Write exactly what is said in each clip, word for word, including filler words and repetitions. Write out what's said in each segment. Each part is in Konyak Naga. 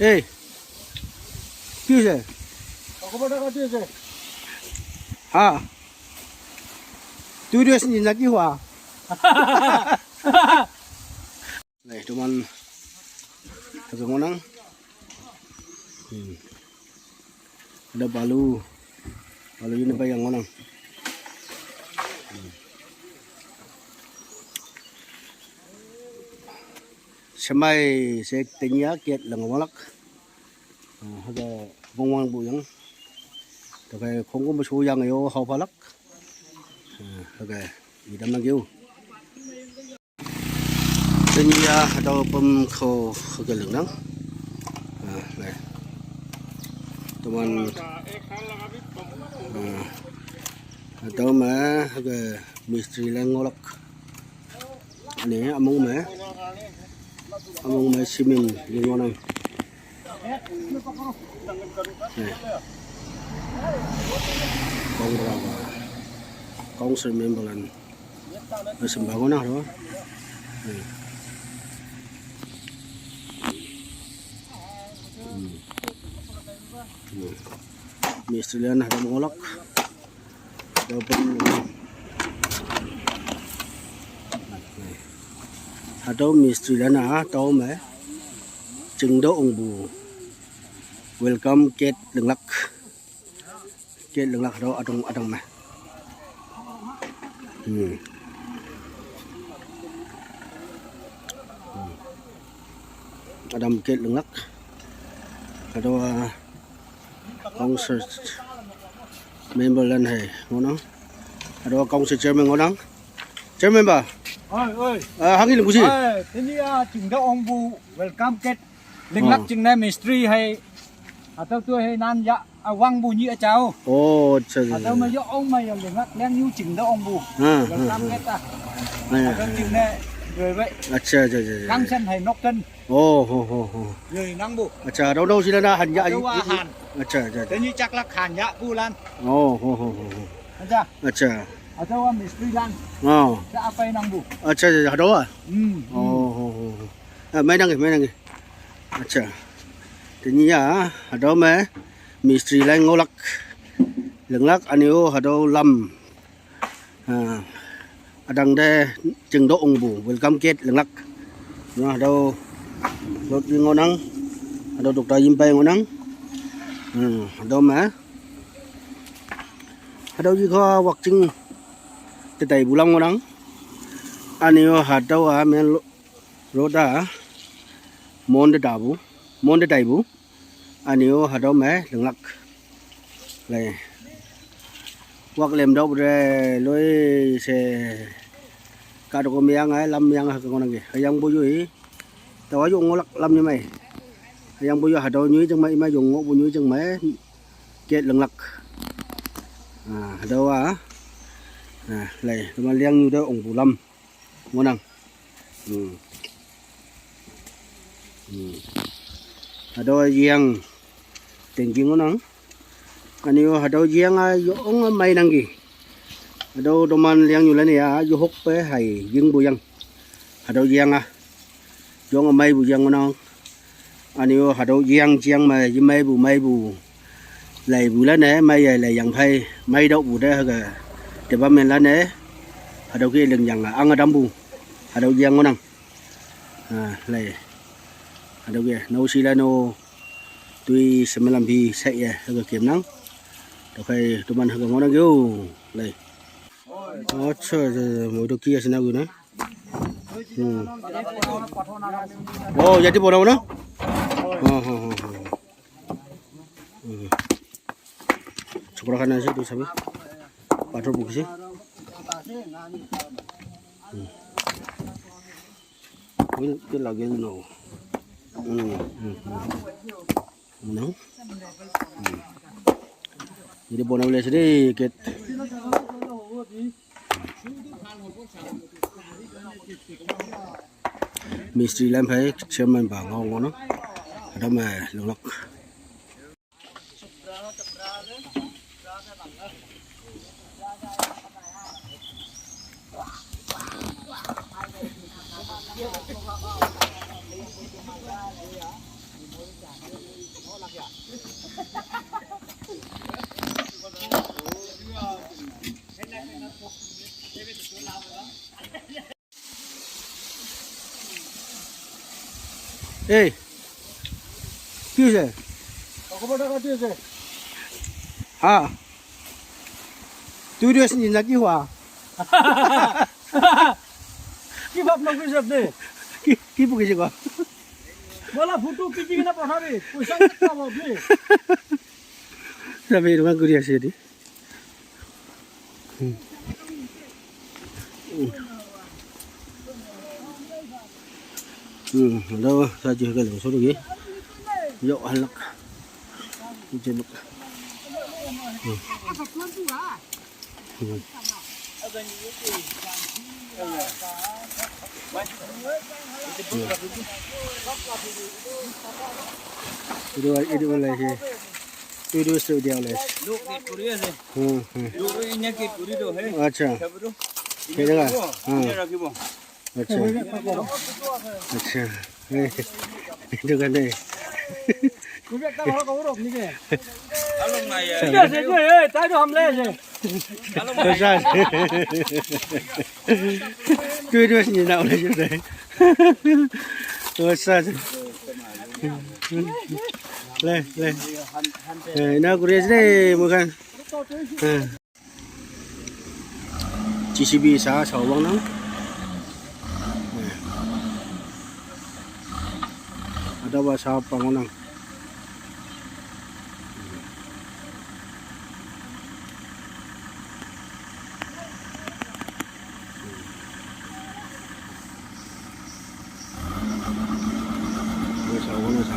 Ei, কি হৈছে? হা? দুই দুই আছে নেকি? হোৱা। Lai, teman, hage ngonang. Hmm. Ada balu. Balu ini bayang ngonang. Hmm. Semai se tenya kiat lengamalak. Ah, hage bongwang bu yang. Takai kongko masu yang yo hau palak. Ah, hage idam lagi u. Tenya hatüo pam kho hüke lingnang. Ah, lai. Teman, ah, hatüo me hüke mistri lan ngohlak. Ane, among me, among me cement lingnang. Lai. Kong bra ba. Kong se member lan. Asim bangun ah, loh. Hmm. Hmm. Hmm. Mistri lan hatüo ngohlak. Hatüo pam. Hatüo mistri lan-a, hatüo me. Chingtüoh ongpu. Welcome gate linglak. Gate linglak hatüo ütam, ütam me. Hmm. Hmm. Ütam gate linglak. Hatüo, ah, council member lan hei ngohnang. Hatüo council chairman ngohnang. Chairman ba? Oi, oi. Ah, hanghe lingpu shi. Oi, tenyih-a chingtüoh ongpu welcome gate linglak jingne mistri hei. Hatüo toi hei nan ya, ah, wangpu nyih üjao. Oh, acha, acha, hatüo me acha. Yo ong me yo linglak leng nyu chingtüoh ongpu. Ah, welcome gate ah. Ah, ya, hatüo ya, jingne, ya. Yoi wei. Acha, acha, acha, acha. Kangsan hei nokten. Oh, ho, ho, ho. Yoi nangpu. Acha, hatüo nao shi lan-a han ya. Hatüo-a han. Acha, acha, acha. Tenyih jaklak han yahpu lan. Oh, ho, ho, ho, ho. Acha. Acha. Hatüo-a mistri lan. Oh. Te apai nangpu. Acha, acha, acha, hatüo-a. Hmm, hmm. Oh, ho, ho, ho. Ah, meinang, meinang. Acha. Tenyih-a, hatüo me, mistri lan ngohlak. Linglak üne-o hatüo lam. Ah, ütam te chingtüoh ongpu, welcome gate linglak. Na, hatüo, lot yi ngohnang, hatüo doctor yimpai ngohnang. Hmm, hatüo me. Hatüo yi kho wakching te taipu lam ngohnang. Üne-o hatüo-a main lo-, road-a, mon te tapu, mon te taipu. Üne-o hatüo me linglak. Lai. Wak lem tüopu te loi she. Kahtok meang-e, lam meang-e hüke ngohnangki. Hüyangpu yoi. Taowa yo ngohlak lam nyoi mei. Hüyangpu yo hatüo nyoi jing mei, ima yo ngohpu nyoi jing mei. Gate linglak. Ah, hatüo-a. Ah, lai, teman liangnyu te ongpu lam. Ngohnang. Hmm. Hmm. Hatüo yang tengki ngohnang. Üne-o hatüo yang-a yo ong mei nangki. Hatüo toman liangnyu lan-e ya, yo hokpe hei yingpu yang. Hatüo yang-a. Yo ong meipu yang ngohnang. Üne-o hatüo yang jing me, yemeipu meipu. Leipu lan-e, mei ya leiyang phei, mei tüopu te hüke. Department lan-e, hatüo ke lingyang-a, ang ütampu. Hatüo yang ngohnang. Ah, lai. Hatüo ke, nao shi lan-o. Toi semelam phi sai ye, hüke kemnang. Tüokhei, toman hüke ngohnangki-o, lai. Acha, acha, acha, moi to ki ya sina gu na. Hmm. Oh, jadi bona bona? Oh, oh, oh, oh. Hmm. Chokra khana ase tu sabi. Pathor bukise. Hmm. Ini ke lage no. Hmm, hmm, hmm. Mana? Hmm. Jadi bona bole ase de gate. Mistri lam phei chairman ba ngao ngohnang. Hatüo me linglak. এই, কি হৈছে? খবৰ এটা কাটি আছে। হা? তুই ৰেছ নিনা কি হোৱা? কি ভাব নকৰিছে আপুনি? কি, কি পকিছে কোৱা? ব'লা, ফটো পিটি কিনে পঠাবি। পইচা ক'ত পাব আপুনি? চাবি, এনেকুৱা কৰি আছে সিহঁতি। Hmm, ada saja kalau suruh ya. Yuk, anak. Jemuk. Hmm. Hmm. Itu, itu boleh sih. Itu, itu dia boleh. Look, dia kuliah sih. Hmm, hmm. Look, ini ke kuliah tu, eh. Acha. Siapa tu? Ini Kira. Rakibo. Ha. Ini Rakibo. Acha. Acha. Eh, itu kan eh. Kalau nggak ya. Iya, saya juga, eh, tadi hamle sih. Kalau nggak ya. Acha. Itu, itu sih nak boleh juga. Acha. Le, le. Eh, ina kuris deh, bukan. Eh. G C B sa, sa wang nang. Ada ba sa pangonang. Sa wang nang sa.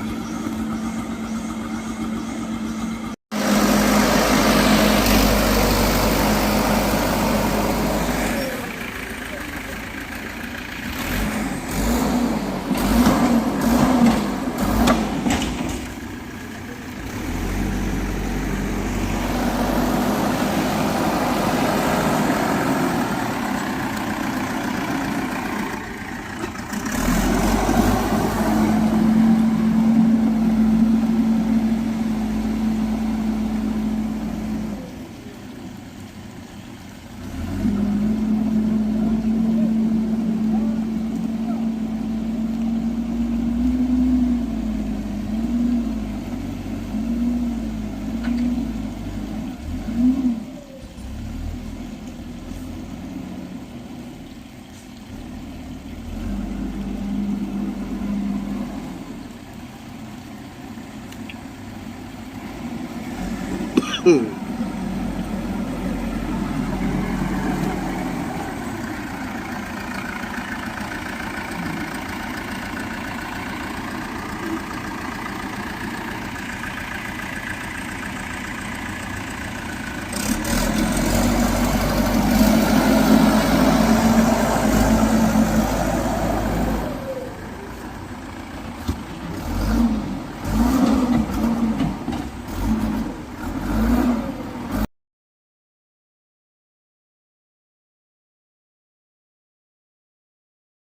Hmm.